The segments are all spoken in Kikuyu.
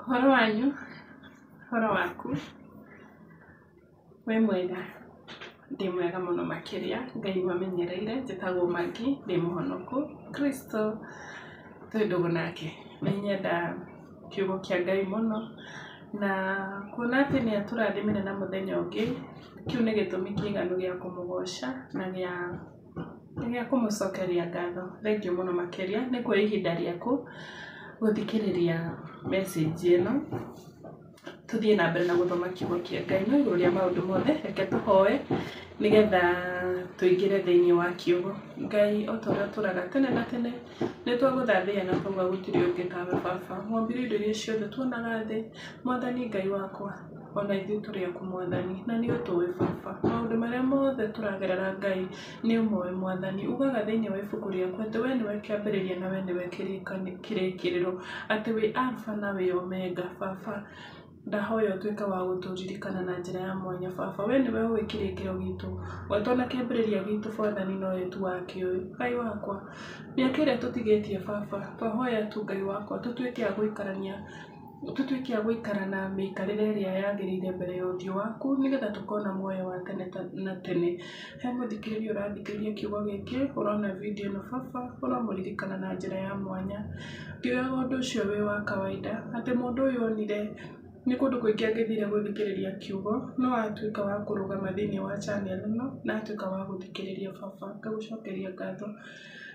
Ũhoro wanyu? Ũhoro waku? Wĩ mwega? Ndĩ mwega mũno makĩria, Ngai nĩamenyereire, njĩtagwo Maggie, ndĩ mũhonoku, Kristo twĩ ndũgũ nake. Nĩ nyenda kiugo kĩa Ngai mũno, na kuona atĩ nĩ atũrathimire na mũthenya ũngĩ, kĩu nĩ gĩtũmi kĩiganu gĩa kũmũgoca na gĩa kũmũcokeria ngatho. Thengiũ mũno makĩria nĩ kuoya ihinda rĩaku gũthikĩrĩria message ĩno, tũthiĩ na mbere na gũthoma kiugo kĩa Ngai. No igũrũ rĩa maũndũ mothe, reke tũhoe nĩgetha tũingĩre thĩinĩ wa kiugo. Ngai o ta ũrĩa ũtũũraga tene na tene, nĩ twagũthathaiya na twauga gũtirĩ ũngĩ tawe baba. Wombire indo iria ciothe tuonaga thĩ, Mwathani Ngai wakwa, ona ithuĩ tũrĩ aku Mwathani, na nĩ ũtũĩ baba. Maũndũ marĩa mothe tũragerera Ngai, nĩ ũmoĩ Mwathani. Ugaga thĩinĩ wa ibuku rĩaku atĩ we nĩwe kĩambĩrĩria na we nĩwe kĩrĩkĩrĩro, atĩ wĩ Alpha na wĩ Omega baba. Ndahoya ũtuĩke wa gũtũririkana na njĩra ya mwanya baba. We nĩwe ũĩ kĩrĩkĩro gitũ, gwata ona kĩambĩrĩria gitũ Mwathani nowe tu wakĩũĩ. Ngai wakwa, mĩaka ĩrĩa tũtigĩtie baba, twahoya tu Ngai wakwa tũtuĩke a gũikarania, tũtuĩke a gũikara na mĩikarĩre ĩrĩa yagĩrĩire mbere ya ũthiũ waku nĩgetha tũkona muoyo wa tene na tene. He mũthikĩrĩria ũrathikĩrĩria kiugo gĩkĩ, ũrona video ĩno baba, ũromũririkana na njĩra ya mwanya. Ndioyaga ũndũ ũcio wĩ wa kawaida, atĩ mũndũ ũyũ onire nĩ kũndũ kũingĩ angĩthire gũthikĩrĩria kiugo, no atuĩka wa kũrũgama thĩinĩ wa channel ĩno na atuĩka wa gũthikĩrĩria baba. Ngagũcokeria ngatho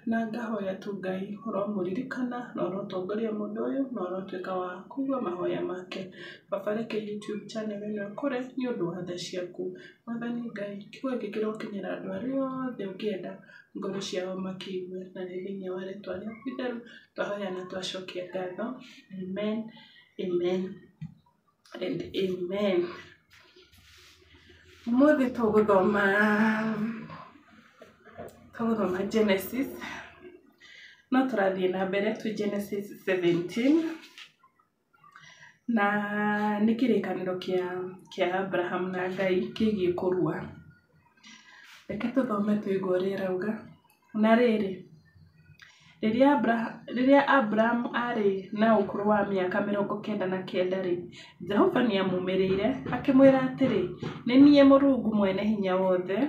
na ngahoya tu Ngai ũromũririkana na ũrotongoria mũndũ ũyũ na ũrotuĩka wa kũigua mahoya make. Baba reke YouTube channel ĩno ĩkũre nĩ ũndũ wa tha ciaku. Mwathani Ngai, kiugo gĩkĩ kĩrokinyĩra andũ arĩa othe ũngĩenda ngoro ciao makĩigue, na nĩ thĩinĩ wa rĩtwa rĩaku itheru twahoya na twacokia ngatho. Amen, amen and amen. Ũmũthĩ tũgũthoma Genesis, no tũrathiĩ na mbere twĩ Genesis 17, na nĩ kĩrĩkanĩro kĩa Abraham na Ngai kĩgiĩ kũrua. Reke tũthome tũigue ũrĩa ĩrauga. Na rĩrĩ, rĩrĩa Abrahamu aarĩ na ũkũrũ wa mĩaka 99-rĩ, Jehova nĩamumĩrĩire, akĩmwĩra atĩrĩ, Nĩ niĩ Mũrungu Mwene-Hinya-Wothe,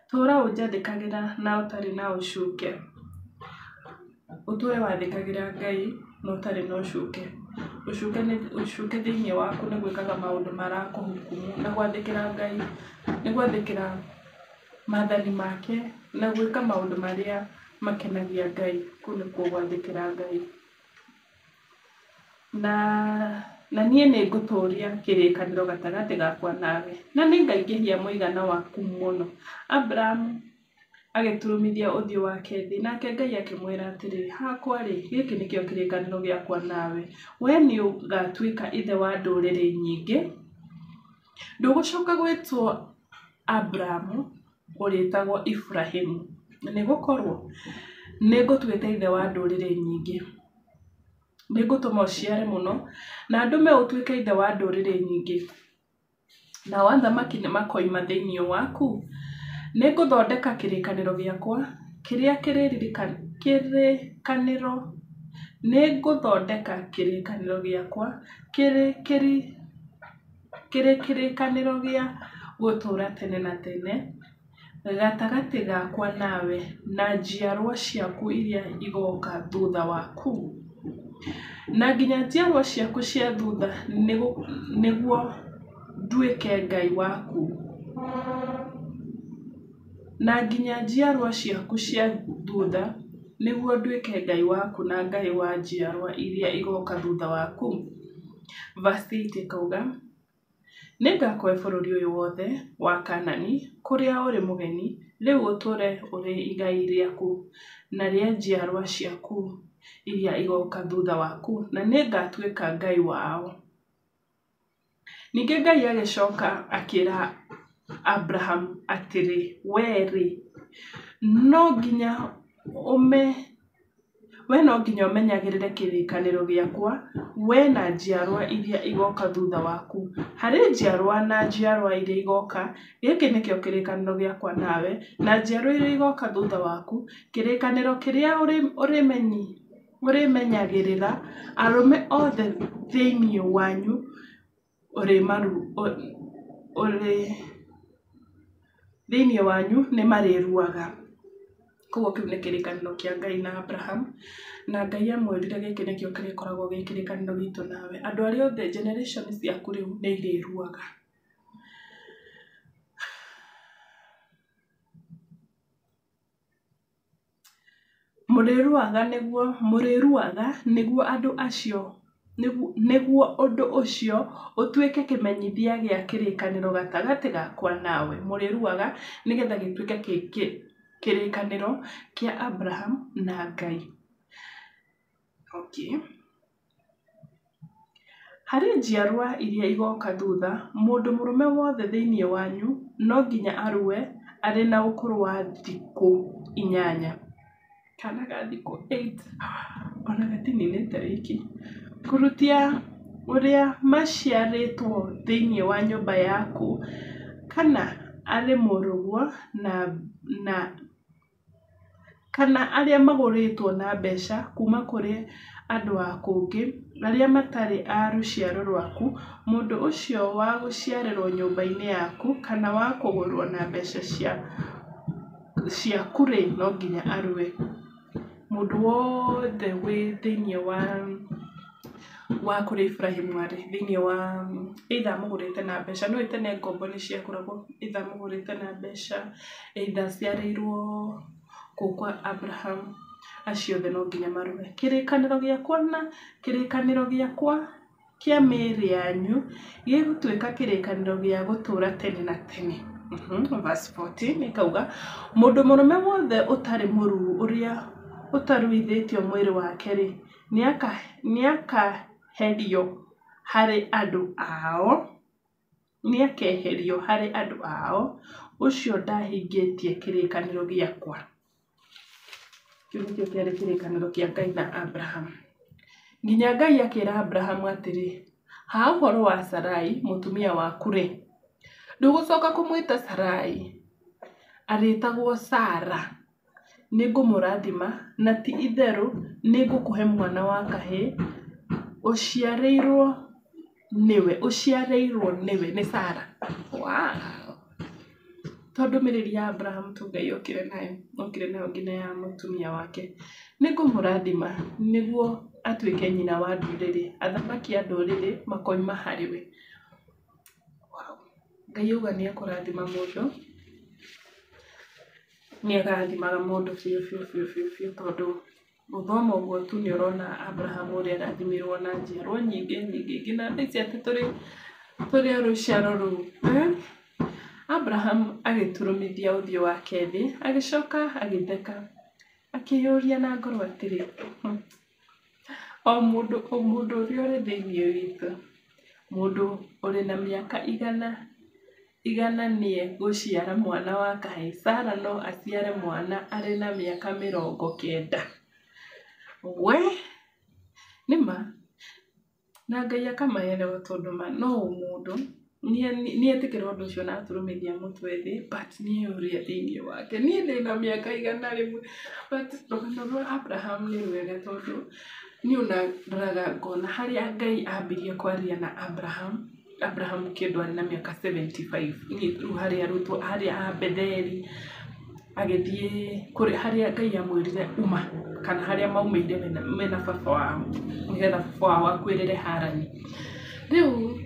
tũũra ũnjathĩkagĩra na ũtarĩ na ũcuuke. Ũtũũre wathĩkagĩra Ngai na ũtarĩ na ũcuke. Ũcuke thĩinĩ waku nĩ gwĩkaga maũndũ marakũhukumu, na gwathĩkĩra Ngai nĩ gwathĩkĩra maathani make na gwĩka maũndũ marĩa makenagia Ngai. Kũu nĩkuo gwathĩkĩra Ngai. Na niĩ nĩ ngũtũũria kĩrĩkanĩro gatagatĩ gakwa nawe, na nĩngaingĩhia mũigana waku mũno. Abrahamu agĩturumithia ũthiũ wake thĩ, nake Ngai akĩmwĩra atĩrĩ, Hakwa-rĩ, gĩkĩ nĩkĩo kĩrĩkanĩro gĩakwa nawe, wee nĩũgatuĩka ithe wa ndũrĩrĩ nyingĩ. Ndũgũcooka gwĩtwo Abramu, ũrĩĩtagwo Iburahĩmu, nĩgũkorwo nĩngũtuĩte ithe wa ndũrĩrĩ nyingĩ. Nĩngũtũma ũciare mũno, na ndũme ũtuĩke ithe wa ndũrĩrĩ nyingĩ. Nao athamaki nĩmakoima thĩinĩ waku. Nĩngũthondeka kĩrĩkanĩro gĩakwa kĩrĩa kĩrĩkanĩro nĩngũthondeka kĩrĩkanĩro gĩakwa kĩrĩ kĩrĩkanĩro gĩa gũtũũra tene na tene gatagatĩ gakwa nawe na njiarwa ciaku iria igooka thutha waku, na nginya njiarwa ciaku cia thutha, nĩguo nduĩke Ngai waku, na nginya njiarwa ciaku cia thutha, nĩguo nduĩke Ngai waku na Ngai wa njiarwa iria igooka thutha waku. Verse 8 ĩkauga, Nĩngakũhe bũrũri ũyũ wothe wa Kaanani, kũrĩa ũrĩ mũgeni, rĩu ũtũũre ũrĩ igai rĩaku na rĩa njiarwa ciaku iria igooka thutha waku, na nĩngatuĩka Ngai wao. Ningĩ Ngai agĩcoka akĩra Abrahamu atĩrĩ, Wee-rĩ, no nginya ũmenyagĩrĩre kĩrĩkanĩro gĩakwa, wee na njiarwa iria igooka thutha waku. Harĩ njiarwa na njiarwa iria igooka, gĩkĩ nĩkĩo kĩrĩkanĩro gĩakwa nawe, na njiarwa iria igooka thutha waku, kĩrĩkanĩro kĩrĩa ũrĩmenyagĩrĩra, arũme othe thĩinĩ wanyu thĩinĩ wanyu nĩ marĩruaga. Koguo kĩu nĩ kĩrĩkanĩro kĩa Ngai na Abraham, na Ngai amwĩrire gĩkĩ nĩkĩo kĩrĩkoragwo gĩ kĩrĩkanĩro gitũ nawe. Andũ arĩa othe generation ciaku rĩu nĩ irĩruaga. Mũrĩruaga nĩguo mũrĩruaga nĩguo andũ acio nĩguo ũndũ ũcio ũtuĩke kĩmenyithia gĩa kĩrĩkanĩro gatagatĩ gakwa nawe. Mũrĩruaga nĩgetha gĩtuĩke kĩrĩkanĩro kĩa Abraham na Ngai. Okay. Harĩ njiarũa iria igooka thutha, mũndũ mũrũme wothe thĩinĩ wanyu no nginya arue arĩ na ũkũrũ wa thikũ 8. Kana ga thikũ 8 ona gatininĩte wiki. Kũrutia ũrĩa maciarĩtwo thĩinĩ wa nyũmba yaku kana arĩ mũrũguo na kana arĩa magũrĩtwo na mbeca kuuma kũrĩ andũ a kũngĩ arĩa matarĩ a rũciaro rwaku, mũndũ ũcio wa gũciarĩrũo nyũmba-inĩ yaku kana wa kũgũrũo na mbeca ciaku-rĩ, no nginya arue. Mũndũ wothe wĩ thĩinĩ wa kũrĩa Iburahĩmu arĩ, thĩinĩ wa either amũgũrĩte na mbeca, nĩũĩ tene ngombo nĩ ciagũragwo, either amũgũrĩte na mbeca, either aciarĩirwo kũu kwa Abraham, acio othe no nginya marue. Kĩrĩkanĩro gĩakwa na kĩrĩkanĩro gĩakwa kĩa mĩĩrĩ yanyu gĩgũtuĩka kĩrĩkanĩro gĩa gũtũũra tene na tene. Verse 14 ĩkauga, mũndũ mũrũme wothe ũtarĩ mũruu ũrĩa ũtaruithĩtio mwĩrĩ wake-rĩ, nĩakaherio harĩ andũ ao, nĩakeherio harĩ andũ ao, ũcio ndahingĩtie kĩrĩkanĩro gĩakwa. Kĩu nĩkĩo kĩarĩ kĩrĩkanĩro kĩa Ngai na Abraham. Nginya Ngai akĩra Abrahamu atĩrĩ, ha ũhoro wa Sarai mũtumia waku-rĩ, ndũgũcoka kũmwĩta Sarai, arĩĩtagwo Sara. Nĩngũmũrathima na ti itherũ nĩngũkũhe mwana wa kahĩĩ ũciarĩirwo nĩwe, ũciarĩirwo nĩwe nĩ Sara. Wow! To ndũmĩrĩri ya Abraham tu Ngai okire nayo, okire nayo nginya ya mũtumia wake. Nĩngũmũrathima nĩguo atuĩke nyina wa ndũrĩrĩ, athamaki a ndũrĩrĩ makoima harĩ we. Wow. Ngai auga nĩ ekũrathima mũndũ, nĩ arathimaga mũndũ biũ biũ biũ biũ biũ tondũ gũthoma ũguo tu nĩ ũrona Abraham ũrĩa arathimirwo na njiarwa nyingĩ nyingĩ nginya thaa ici atĩ tũrĩ a rũciaro rũu. Abraham agĩturumithia ũthiũ wake thĩ, agĩcoka agĩtheka, akĩĩyũria na ngoro atĩrĩ, o mũndũ o mũndũ ũrĩa ũrĩ thĩinĩ witũ, mũndũ ũrĩ na mĩaka igana nĩegũciara mwana wa kahĩĩ, Sara no aciare mwana arĩ na mĩaka 90. We nĩma na Ngai akamaelewa tondũ ma no mũndũ nĩetĩkĩra ũndũ ũcio na aturumithia mũtwe thĩ, but nĩeyũria thĩinĩ wake, niĩ ndĩna mĩaka 100. But rũgano rwa Abraham nĩ rwega tondũ niĩ ona ndoraga ngona harĩa Ngai ambirie kwaria na Abraham, Abraham kĩndũ arĩ na mĩaka 75. Niĩ rĩu harĩa arutwo harĩa a Betheli agĩthiĩ kũrĩ harĩa Ngai amwĩrire uma kana harĩa maumĩire mena baba wao nĩgetha baba wao akuĩrĩre Harani. Rĩu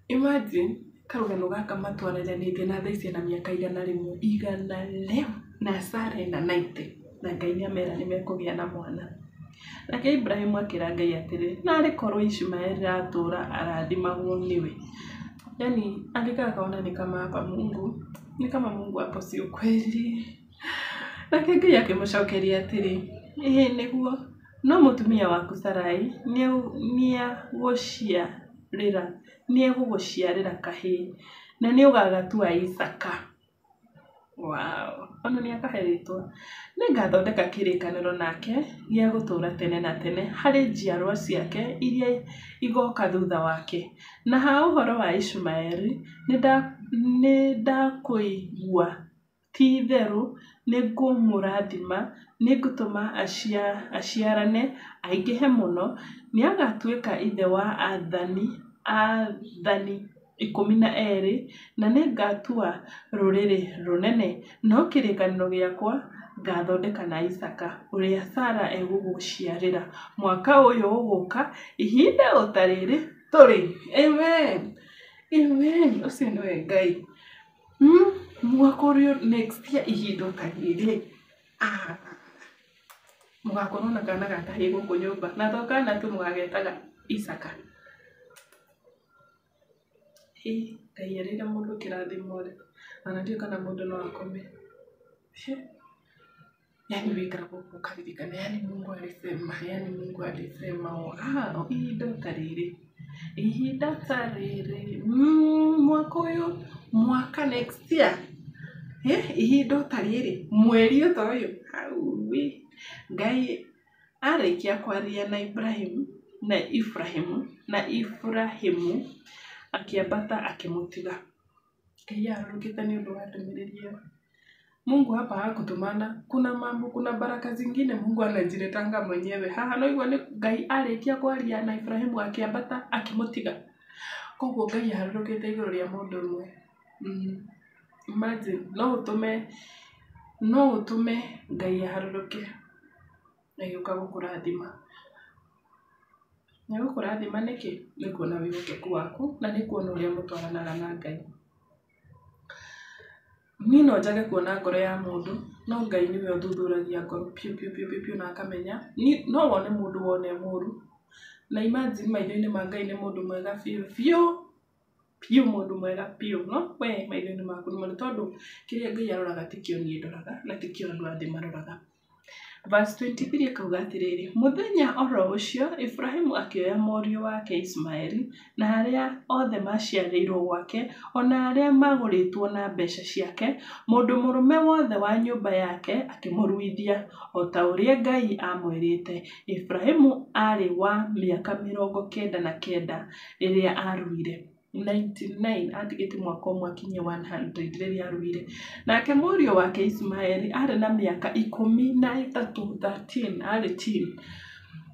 imagine karũgano gaka matwarithanĩtie na thaa ici ena mĩaka 100, 100 na Sara ena 90 na Ngai nĩamera nĩmekũgĩa na mwana. Nake Ibrahimu akĩra Ngai atĩrĩ, narĩ korwo Ishumaeli atũũra arathimagwo nĩwe. Yani alikaa akaona ni kama hapa Mungu, ni kama Mungu hapo si ukweli. Nake Ngai akĩmũcokeria atĩrĩ, ĩĩ nĩguo, no mũtumia waku Sarai nĩegũgũciarĩra kahĩĩ na nĩũgagatua Isaaka. Wow. Ona nĩakahe rĩtwa. Nĩngathondeka kĩrĩkanĩro nake gĩa gũtũũra tene na tene harĩ njiarwa ciake iria igooka thutha wake. Na ha ũhoro wa Ishumaeli, nĩndakũigua, ti itherũ Nĩngũmũrathima, nĩngũtũma aciarane, aingĩhe mũno, nĩagatuĩka ithe wa aathani 12, na nĩngatua rũrĩrĩ rũnene. No kĩrĩkanĩro gĩakwa ngaathondeka na Isaaka, ũrĩa Sara egũgũciarĩra mwaka ũyũ ũgũka, ihinda o ta rĩrĩ tũrĩ. Amen. Amen. Ũcio nĩwe Ngai. Mwaka ũrĩa next year ihinda o ta rĩrĩ. Ah. Mũgakorwo na kana ga kahĩĩ gũkũ nyũmba. Na to kana tu mũgagetaga Isaka. Hĩ, Ngai erĩire mũndũ kĩrathimo rĩ, ona ndiũĩ kana mũndũ no akome. Yani wĩikaraga ũguo ũkaririkana, yani Mungu alisema, yani Mungu alisema, wow, ihinda ta rĩrĩ, ihinda ta rĩrĩ, mwaka ũyũ, mwaka next year, ihinda o ta rĩrĩ, mweri o ta ũyũ, hauwi, Ngai arĩkia kwaria na Ibrahimu na Ibrahimu na Ibrahimu akĩambata akĩmũtiga. Ngai aharũrũkĩte nĩ ũndũ wa ndũmĩrĩri ĩyo. Mungu hapa hakutumana. Kuna mambo, kuna baraka zingine Mungu anajiletanga mwenyewe. Haha no igua nĩ Ngai arĩkia kwaria na Ibrahimu akĩambata akĩmũtiga. Koguo Ngai aharũrũkĩte igũrũ rĩa mũndũ ũmwe. Imagine, no ũtũme Ngai aharũrũke agĩũka gũkũrathima. Na gũkũrathima nĩkĩ? Nĩ kuona wĩhokeku waku na nĩ kuona ũrĩa mũtwaranaga na Ngai. Niĩ no njage kuona ngoro ya mũndũ, no Ngai nĩwe ũthuthuragia ngoro piũ piũ piũ piũ piũ na akamenya. No wone mũndũ wone mũru, na imagine maitho-inĩ ma Ngai nĩ mũndũ mwega biũ biũ biũ, mũndũ mwega biũ, no we maitho-inĩ maku nĩ mũndũ, tondũ kĩrĩa Ngai aroraga tikĩo niĩ ndoraga na tikĩo andũ a thĩ maroraga. Verse 23 akauga atĩrĩrĩ, mũthenya oro ũcio Ibrahimu akĩoya mũriũ wake Ismaeli na arĩa othe maciarĩirwo gwake, ona arĩa magũrĩtwo na mbeca ciake, mũndũ mũrũme wothe wa nyũmba yake akĩmũruithia, o ta ũrĩa Ngai aamwĩrĩte. Ibrahimu aarĩ wa mĩaka 99 rĩrĩa aaruire. 99 atigĩte mwaka ũmwe akinye 100 rĩrĩa aruire. Nake mũriũ wake Ismaeli aarĩ na mĩaka 13, 13, aarĩ teen.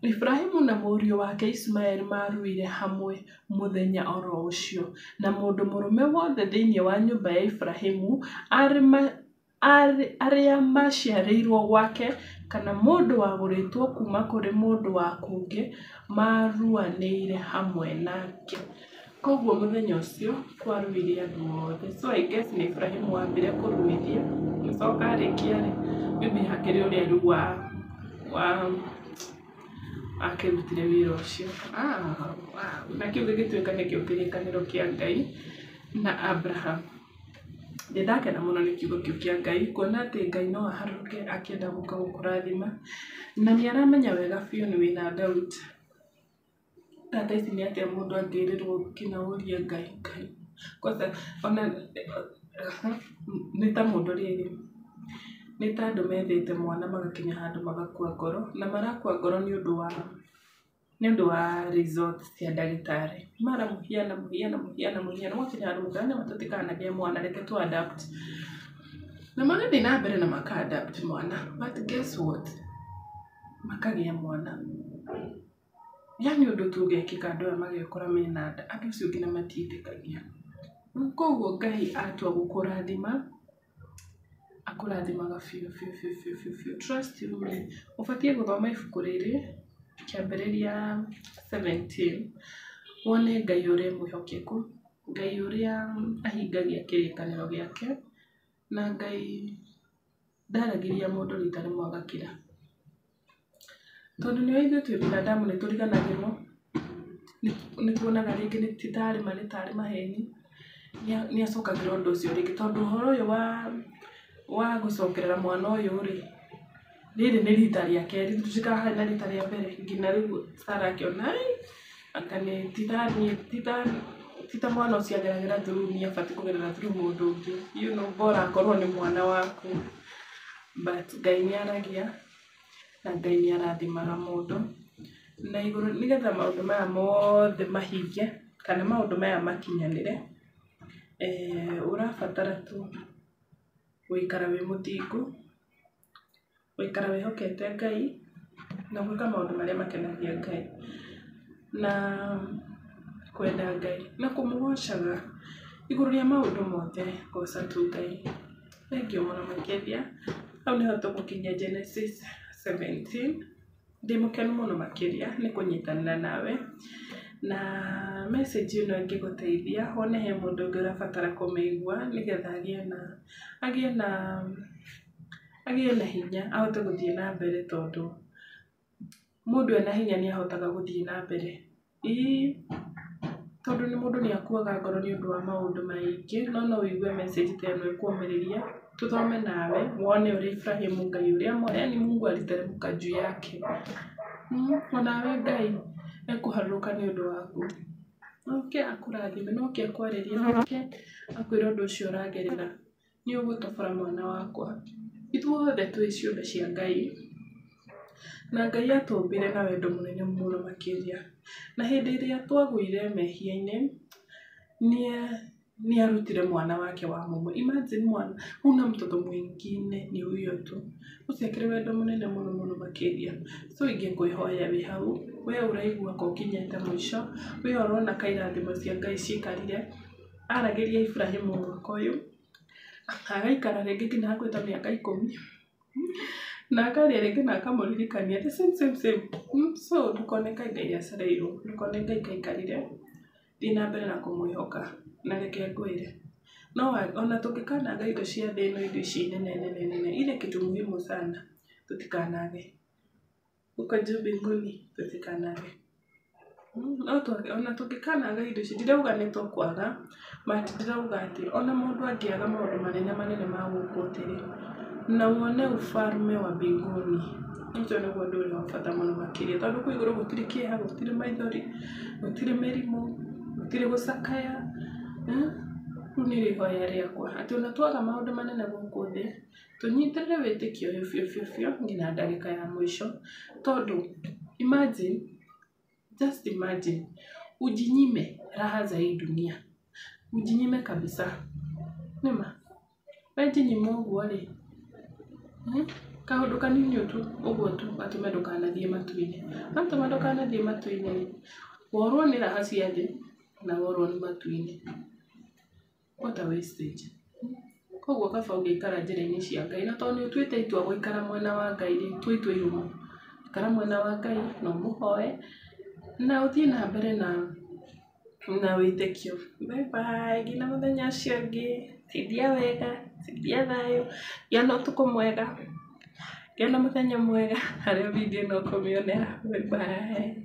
Ibrahimu na mũriũ wake Ismaeli maruire hamwe mũthenya oro ũcio, na mũndũ mũrũme wothe thĩinĩ wa nyũmba ya Ibrahimu arĩa maciarĩirwo gwake kana mũndũ wagũrĩtwo kuuma kũrĩ mũndũ wa kũngĩ maruanĩire hamwe nake. Koguo mũthenya ũcio kwaruire andũ othe. So I guess nĩ Ibrahimu wambire kũruithia, agĩcoka arĩkia rĩ, maybe hakĩrĩ ũrĩa rĩu wa akĩrutire wĩra ũcio. Wow. Na kĩu gĩgĩtuĩka nĩkĩo kĩrĩkanĩro kĩa Ngai na Abraham. Nĩ ndakena mũno nĩ kiugo kĩu kĩa Ngai, kuona atĩ Ngai no aharũrũke akĩenda gũka gũkũrathima, na nĩ aramenya wega biũ nĩ wĩna doubt. Ta ici nĩ atĩa mũndũ angĩrĩrwo nginya ũrie Ngai, Ngai. Kwanza ona nĩ ta mũndũ rĩrĩ, nĩ ta andũ methete mwana magakinya handũ magakua ngoro, na marakua ngoro nĩ ũndũ wa results cia ndagĩtarĩ. Mara mũhiana mũhiana mũhiana mũhiana, mũgakinya handũ mũkona nĩma tũtikanagĩe mwana, reke tũ adapt. Na magathiĩ na mbere na maka adapt mwana, but guess what? Makagĩa mwana. Yani ũndũ tu ũgekĩka andũ aya magekora mena nda, andũ acio nginya matiĩtĩkagia. Koguo Ngai atua gũkũrathima, akũrathimaga biũ biũ biũ biũ biũ biũ. Trust you me. Ũbatiĩ gũthoma ibuku rĩrĩ kĩambĩrĩria 17, wone Ngai ũrĩa mwĩhokeku, Ngai ũrĩa ahingagia kĩrĩkanĩro gĩake, na Ngai ndaragĩria mũndũ rita rĩmwe agakira. Tondũ nĩ ithuĩ twĩ binadamu nĩ tũriganagĩrwo, nĩ tuonaga rĩngĩ nĩ ti tarĩ ma nĩ tarĩ maheni, nĩ acokagĩra ũndũ ũcio rĩngĩ, tondũ ũhoro ũyũ wa gũcokerera mwana ũyũ rĩ, rĩrĩ nĩ rita rĩa kerĩ, tũtirĩ harĩ na rita rĩa mbere, nginya rĩu Sarah akĩona anga nĩ ti ta mwana ũcio ageragĩra through niĩ abatiĩ kũgerera through mũndũ ũngĩ, you know, bora akorwo nĩ mwana waku. But Ngai nĩ aragia na Ngai nĩ arathimaga mũndũ, na igũrũ nĩgetha maũndũ maya mothe mahinge kana maũndũ maya makinyanĩre, ũrabatara tu gũikara wĩ mũthingu, Gũikara wĩhokete Ngai na gwĩka maũndũ marĩa makenagia Ngai na kwenda Ngai na kũmũgocaga igũrũ rĩa maũndũ mothe, goca tu Ngai. Thengiũ mũno makĩria. Hau nĩho tũgũkinyia Genesis 17. Ndĩ mũkenu mũno makĩria nĩ kũnyitanĩra nawe na message ĩno ĩngĩgũteithia wone he mũndũ ũngĩ ũrabatara kũmĩigua nĩgetha agĩe na agĩe na hinya ahote gũthiĩ na mbere tondũ mũndũ ena hinya nĩ ahotaga gũthiĩ na mbere. Ĩĩ tondũ nĩ mũndũ nĩ akuaga ngoro nĩ ũndũ wa maũndũ maingĩ no no ũigue message ta ĩno ĩkũmĩrĩria, tũthome nawe wone ũrĩa Ibrahimu Ngai ũrĩa yani Mungu aliteremka juu yake. Onawe Ngai ekũharũrũka nĩ ũndũ waku. Oke akũrathime, na oke akwarĩrie, na oke akwĩre ũndũ ũcio ũragerera nĩ ũgũtobora mwana wakwa. Ithuothe twĩ ciũmbe cia Ngai na Ngai atũmbire na wendo mũnene mũno makĩria. Na hĩndĩ ĩrĩa twagũire mehia-inĩ nĩ arutire mwana wake wa mũmwe. Imagine mwana, huna mtoto mwingine ni huyo tu. Ũcio akĩrĩ wendo mũnene mũno mũno makĩria. So ingĩkwĩhoya wĩ hau, we ũraigua ka ũkinyĩte mũico, we ũrona ka irathimo cia Ngai cikarire, aragĩria Ibrahimu mwaka ũyũ, agaikara rĩngĩ nginya hakuhĩ ta mĩaka 10 na akaria rĩngĩ na akamũririkania the same same same. So ndũkone kaĩ Ngai acereirwo, ndũkone Ngai kaikarire, thiĩ na mbere na kũmwĩhoka na reke ngwĩre no ona tũngĩkanaga indo cia thĩ ĩno indo ici nene nene nene, ile kitu muhimu sana tutikanage huko juu mbinguni tutikanage. No twage ona tũngĩkanaga indo ici ndirauga nĩ tũkwaga but ndĩrauga atĩ ona mũndũ angĩaga maũndũ manene manene ma gũkũ thĩ rĩ, na wone ufalme wa mbinguni, ũcio nĩguo ũndũ ũrĩa wa bata mũno makĩria tondũ kũu igũrũ gũtirĩ kĩeha, gũtirĩ maithori, gũtirĩ mĩrimũ, gũtirĩ gũcakaya. Rĩu nĩrĩo ihoya rĩakwa atĩ ona twaga maũndũ manene gũkũ thĩ tũnyitĩrĩre wĩtĩkio ũyũ biũ biũ biũ nginya ndagĩka ya mũico tondũ imagine, just imagine ujinyime raha za hii dunia, ujinyime kabisa. Nĩma wejinyima ũguo rĩ, kaũndũ kanini tu ũguo tu gatũme ndũkanathiĩ matu-inĩ. Gatũma ndũkanathiĩ matu-inĩ rĩ, worwo nĩ raha cia thĩ na worwo nĩ matu-inĩ. What a wastage. Koguo kaba ũngĩikara njĩra-inĩ cia Ngai na tondũ nĩ ũtuĩte itua gũikara mwena wa Ngai rĩ, tua itua irũmu. Ikara mwena wa Ngai na ũmũhoe na ũthiĩ na mbere na wĩtĩkio. Bye bye nginya mũthenya ũcio ũngĩ. Tindia wega, tindia thayũ, gĩa na ũtukũ mwega, gĩa na mũthenya mwega harĩa video ĩno ũkũmĩonera. Bye bye.